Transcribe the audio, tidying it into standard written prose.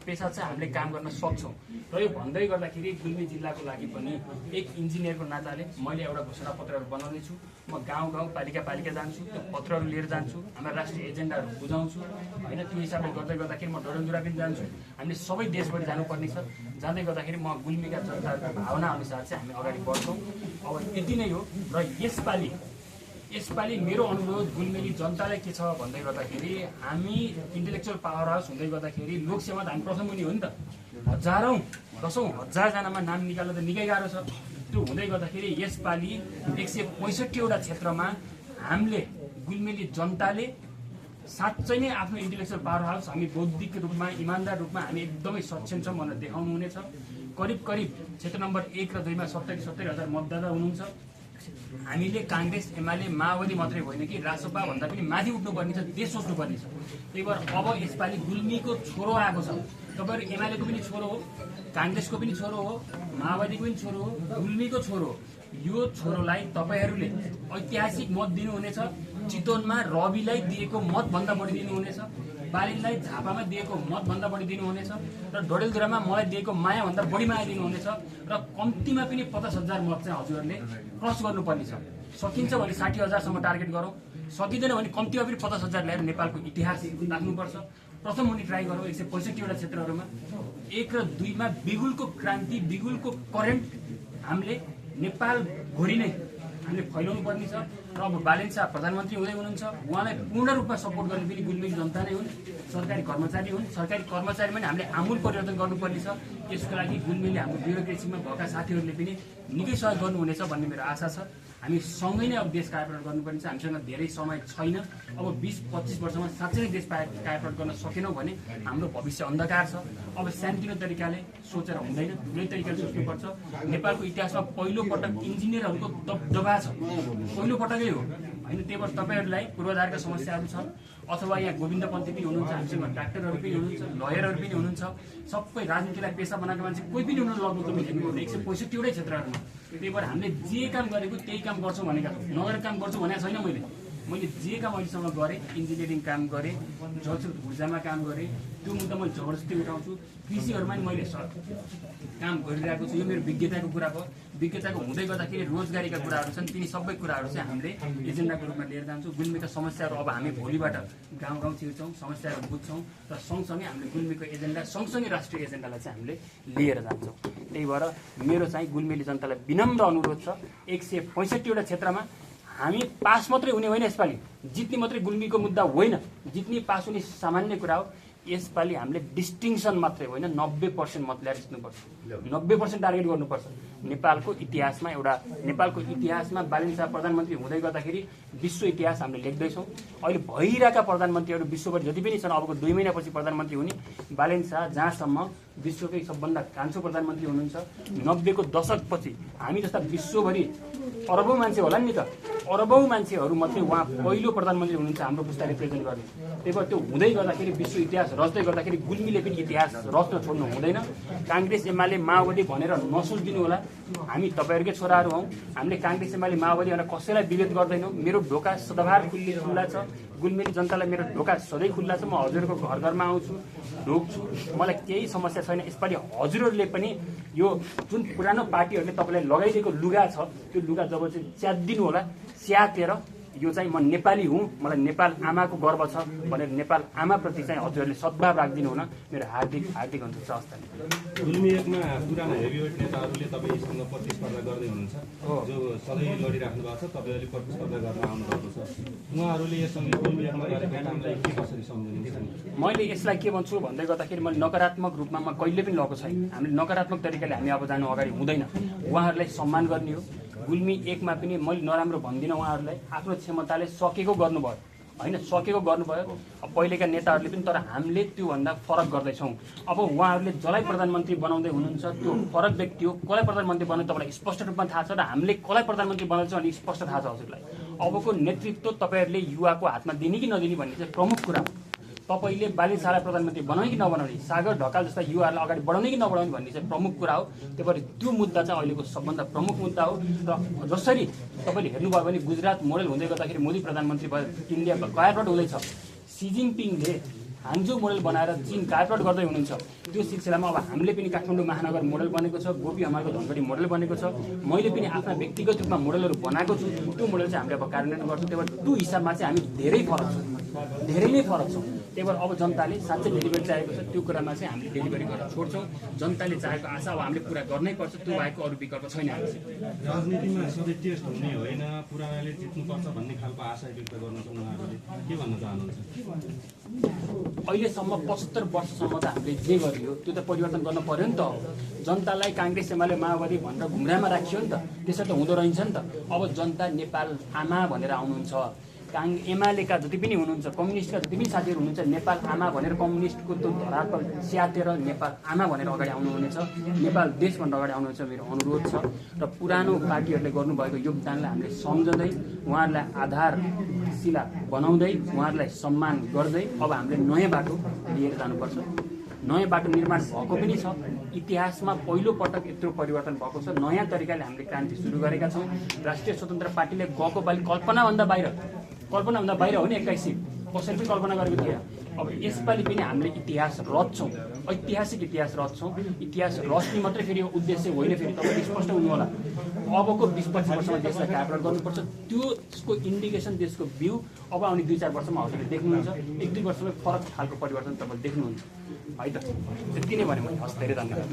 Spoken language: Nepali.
पेसा चाहिँ हामीले काम गर्न सक्छौँ। र यो भन्दै गर्दाखेरि गुल्मी जिल्लाको लागि पनि एक इन्जिनियरको नाताले मैले एउटा घोषणापत्रहरू बनाउँदैछु। म गाउँ गाउँ पालिका जान्छु, त्यो पत्रहरू लिएर जान्छु, हाम्रा राष्ट्रिय एजेन्डाहरू बुझाउँछु होइन। त्यो हिसाबले गर्दै गर्दाखेरि म डडेलधुरा पनि जान्छु। हामीले सबै देशभरि जानुपर्ने छ। जाँदै गर्दाखेरि म गुल्मीका जनताहरूको भावना अनुसार चाहिँ हामी अगाडि बढ्छौँ। अब यति नै हो। र यसपालि मेरो अनुरोध गुल्मेली जनतालाई के छ भन्दै गर्दाखेरि हामी इन्टेलेक्चुअल पावर हाउस हुँदै गर्दाखेरि लोकसेवा त हामी प्रथम हुने हो नि त। हजारौँ दसौँ हजारजनामा नाम निकाल्न त निकै गाह्रो छ। त्यो हुँदै गर्दाखेरि यसपालि 165वटा क्षेत्रमा हामीले गुल्मेली जनताले साँच्चै नै आफ्नो इन्टेलेक्चुअल पावर हाउस हामी बौद्धिक रूपमा इमान्दार रूपमा हामी एकदमै सक्षम छौँ भनेर देखाउनु हुनेछ। करिब क्षेत्र नम्बर 1 र 2 मा 70 हजार मतदाता हुनुहुन्छ। हामीले काङ्ग्रेस एमाले माओवादी मात्रै होइन कि रासपा भन्दा पनि माथि उठ्नुपर्ने छ, देश सोच्नुपर्ने छ। त्यही भएर अब यसपालि गुल्मीको छोरो आएको छ। तपाईँहरू एमालेको पनि छोरो हो, काङ्ग्रेसको पनि छोरो हो, माओवादीको पनि छोरो हो, गुल्मीको छोरो हो। यो छोरोलाई तपाईँहरूले ऐतिहासिक मत दिनुहुनेछ। चितवनमा रविलाई दिएको मतभन्दा बढी दिनुहुनेछ, बालिनलाई झापामा दिएको मतभन्दा बढी दिनुहुनेछ र डडेलधुरामा मलाई दिएको मायाभन्दा बढी माया दिनुहुनेछ। र कम्तीमा पनि 50,000 मत चाहिँ हजुरहरूले क्रस गर्नुपर्ने छ। सकिन्छ भने 60,000सम्म टार्गेट गरौँ, सकिँदैन भने कम्तीमा पनि 50,000 ल्याएर नेपालको इतिहास राख्नुपर्छ। प्रथम हुने ट्राई गरौँ 165वटा क्षेत्रहरूमा। 1 र 2 मा बिगुलको क्रान्ति, बिगुलको करेन्ट हामीले नेपालभरि नै हामीले फैलाउनु पर्ने छ। र अब बालेन शाह प्रधानमन्त्री हुँदै हुनुहुन्छ, उहाँलाई पूर्ण रूपमा सपोर्ट गर्ने पनि गुल्मीको जनता नै हुन्, सरकारी कर्मचारी हुन्। सरकारी कर्मचारीमा पनि हामीले आमूल परिवर्तन गर्नुपर्ने छ। यसको लागि गुल्मीले हाम्रो ब्युरोक्रेसीमा भएका साथीहरूले पनि निकै सहयोग गर्नुहुनेछ भन्ने मेरो आशा छ। हामी सँगै नै अब देश कायापलट गर्नुपर्ने छ। हामीसँग धेरै समय छैन। अब 20-25 वर्षमा साँच्चै नै देश कायापलट गर्न सकेनौँ भने हाम्रो भविष्य अन्धकार छ। अब सानोतिनो तरिकाले सोचेर हुँदैन, ठुलै तरिकाले सोच्नुपर्छ। नेपालको इतिहासमा पहिलोपटक इन्जिनियरहरूको दबदबा छ, पहिलोपटकै हो होइन। त्यही भएर तपाईँहरूलाई पूर्वाधारका समस्याहरू छन् अथवा यहाँ गोविन्द पन्थी पनि हुनुहुन्छ, हामीसँग डाक्टरहरू पनि हुनुहुन्छ, लयरहरू पनि हुनुहुन्छ। सबै राजनीतिलाई पेसा बनाएको मान्छे कोही पनि हुनु लगभग तपाईँ हेर्नुभयो 165वटै क्षेत्रहरूमा। त्यही भएर हामीले जे काम गरेको त्यही काम गर्छौँ भनेका छौँ, नगरेको काम गर्छौँ भनेको छैन। मैले जे काम अहिलेसम्म गरेँ, इन्जिनियरिङ काम गरेँ, जलस्रोत ऊर्जामा काम गरेँ, त्यो मुद्दा मैले जबरजस्ती उठाउँछु। कृषिहरूमा पनि मैले काम गरिरहेको छु। यो मेरो विज्ञताको कुरा भयो। विज्ञताको हुँदै गर्दाखेरि रोजगारीका कुराहरू छन्, तिनी सबै कुराहरू चाहिँ हामीले एजेन्डाको रूपमा लिएर जान्छौँ। गुल्मीका समस्याहरू अब हामी भोलिबाट गाउँ गाउँ छिर्छौँ, समस्याहरू बुझ्छौँ र सँगसँगै हामीले गुल्मीको एजेन्डा सँगसँगै राष्ट्रिय एजेन्डालाई चाहिँ हामीले लिएर जान्छौँ। त्यही भएर मेरो चाहिँ गुल्मेली जनतालाई विनम्र अनुरोध छ, 165वटा क्षेत्रमा हामी पास मात्रै हुने होइन। यसपालि जित्ने मात्रै गुल्मीको मुद्दा होइन, जित्ने पास हुने सामान्य कुरा हो। यसपालि हामीले डिस्टिङसन मात्रै होइन, 90% मत ल्याएर जित्नुपर्छ। 90% टार्गेट गर्नुपर्छ। नेपालको इतिहासमा बालेन शाह प्रधानमन्त्री हुँदै गर्दाखेरि विश्व इतिहास हामीले लेख्दैछौँ। अहिले भइरहेका प्रधानमन्त्रीहरू विश्वभरि जति पनि छन्, अबको 2 महिनापछि प्रधानमन्त्री हुने बालेन शाह जहाँसम्म विश्वकै सबभन्दा कान्छो प्रधानमन्त्री हुनुहुन्छ। 90को दशकपछि हामी जस्ता विश्वभरि अरबौँ मान्छे होला नि त, अरबौँ मान्छेहरू मात्रै उहाँ पहिलो प्रधानमन्त्री हुनुहुन्छ हाम्रो पुस्ता रिप्रेजेन्ट गर्ने। त्यही भएर त्यो हुँदै गर्दाखेरि विश्व इतिहास रच्दै गर्दाखेरि गुल्मीले पनि इतिहास रच्न छोड्नु हुँदैन। काङ्ग्रेस एमाले माओवादी भनेर नसोचिदिनु होला। हामी तपाईँहरूकै छोराहरू हौँ। हामीले काङ्ग्रेस एमाले माओवादी भनेर कसैलाई विभेद गर्दैनौँ। मेरो ढोका सदाबार खुल्ला छ। गुल्मेली जनतालाई मेरो ढोका सधैँ खुल्ला छ। म हजुरको घर घरमा आउँछु, ढोक्छु, मलाई केही समस्या छैन। यसपालि हजुरहरूले पनि यो जुन पुरानो पार्टीहरूले तपाईँलाई लगाइदिएको लुगा छ, त्यो लुगा जब चाहिँ च्यातिदिनु होला, स्यातेर यो चाहिँ म नेपाली हुँ, मलाई नेपाल आमाको गर्व छ भनेर नेपाल आमाप्रति चाहिँ हजुरहरूले सद्भाव राखिदिनु हुन मेरो हार्दिक अनुरोध छ। हस्ता गुल्मी 1 मा पुराना हेभीवेट नेताहरूले तपाईँसँग प्रतिस्पर्धा गर्दै हुनुहुन्छ, जो सधैँ लडिराख्नु भएको छ। तपाईँहरूले प्रतिस्पर्धा गर्न आउनुभएको छ। उहाँहरूले यससँगै गुल्मी 1 मा गरेको कामलाई के कसरी सम्झिनुहुन्छ? मैले यसलाई के भन्छु भन्दै गर्दाखेरि मैले नकारात्मक रूपमा म कहिले पनि लगेको छैन। हामीले नकारात्मक तरिकाले हामी अब जानु अगाडि हुँदैन। उहाँहरूलाई सम्मान गर्ने हो। गुल्मी 1 मा पनि मैले नराम्रो भन्दिनँ। उहाँहरूलाई आफ्नो क्षमताले सकेको गर्नुभयो होइन, सकेको गर्नुभयो। अब पहिलेका नेताहरूले पनि, तर हामीले त्योभन्दा फरक गर्दैछौँ। अब उहाँहरूले जसलाई प्रधानमन्त्री बनाउँदै हुनुहुन्छ त्यो फरक व्यक्ति हो। कसलाई प्रधानमन्त्री बनाउने तपाईँलाई स्पष्ट रूपमा थाहा छ र हामीले कसलाई प्रधानमन्त्री बनाउँछ भने स्पष्ट थाहा छ हजुरलाई। अबको नेतृत्व तपाईँहरूले युवाको हातमा दिने कि नदिने भन्ने चाहिँ प्रमुख कुरा हो। तपाईँले बालेन शाहलाई प्रधानमन्त्री बनाउने कि नबनाउने, सागर ढकाल जस्ता युवाहरूलाई अगाडि बढाउने कि नबढाउने भन्ने चाहिँ प्रमुख कुरा हो। त्यही भएर त्यो मुद्दा चाहिँ अहिलेको सबभन्दा प्रमुख मुद्दा हो। र जसरी तपाईँले हेर्नुभयो भने गुजरात मोडेल हुँदै गर्दाखेरि मोदी प्रधानमन्त्री भयो, इन्डिया कायापलट हुँदैछ। सी जिनपिङले हाङ्जो मोडल बनाएर चीन कार्पेट गर्दै हुनुहुन्छ। त्यो सिलसिलामा अब हामीले पनि काठमाडौँ महानगर मोडल बनेको छ, गोपी हमालको धनगढी मोडल बनेको छ, मैले पनि आफ्ना व्यक्तिगत रूपमा मोडलहरू बनाएको छु। त्यो मोडल चाहिँ हामीले अब कार्यान्वयन गर्छौँ। त्यही भएर त्यो हिसाबमा चाहिँ हामी धेरै फरक छौँ, धेरै नै फरक छौँ। त्यही भएर अब जनताले साँच्चै डेलिभरी चाहेको छ, त्यो कुरामा चाहिँ हामीले डेलिभरी गरेर छोड्छौँ। जनताले चाहेको आशा अब हामीले पुरा गर्नै पर्छ, त्यो बाहेक अरू विकल्प छैन। राजनीतिमा सधैँ टेस्ट हुने होइन, पुरानाले जित्नुपर्छ भन्ने खालको आशा व्यक्त गर्नुहुन्छ उहाँहरूले, के भन्न चाहनुहुन्छ? अहिलेसम्म 75 वर्षसम्म त हामीले जे गरियो त्यो त परिवर्तन गर्न पर्यो नि त। जनतालाई काङ्ग्रेस एमाले माओवादी भनेर घुम्रामा राखियो नि त, त्यसरी त हुँदो रहेछ नि त। अब जनता नेपाल आमा भनेर आउनुहुन्छ। एमालेका जति पनि हुनुहुन्छ, कम्युनिस्टका जति पनि साथीहरू हुनुहुन्छ, नेपाल आमा भनेर कम्युनिस्टको त्यो धरातल च्यातेर नेपाल आमा भनेर अगाडि आउनुहुनेछ, नेपाल देश भनेर अगाडि आउनुहुनेछ मेरो अनुरोध छ। र पुरानो पार्टीहरूले गर्नुभएको योगदानलाई हामीले सम्झँदै, उहाँहरूलाई आधारशिला बनाउँदै, उहाँहरूलाई सम्मान गर्दै अब हामीले नयाँ बाटो लिएर जानुपर्छ। नयाँ बाटो निर्माण भएको पनि छ। इतिहासमा पहिलो पटक यत्रो परिवर्तन भएको छ। नयाँ तरिकाले हामीले क्रान्ति सुरु गरेका छौँ। राष्ट्रिय स्वतन्त्र पार्टीले गएको पालि कल्पनाभन्दा बाहिर हो नि 21 सीट, कसैले पनि कल्पना गरेको थिएन। अब यसपालि पनि हामीले इतिहास रच्छौँ, ऐतिहासिक इतिहास रच्छौँ। इतिहास रच्ने मात्रै फेरि उद्देश्य होइन, फेरि तपाईँले स्पष्ट हुनु होला। अबको 20-25 वर्षमा देशलाई क्याप्चर गर्नुपर्छ। त्यसको इन्डिकेसन, देशको भ्यू अब आउने 2-4 वर्षमा हजुरले देख्नुहुन्छ। 1-2 वर्षमा फरक खालको परिवर्तन तपाईँले देख्नुहुन्छ है त। त्यति नै भने मैले। हस्, धेरै धन्यवाद।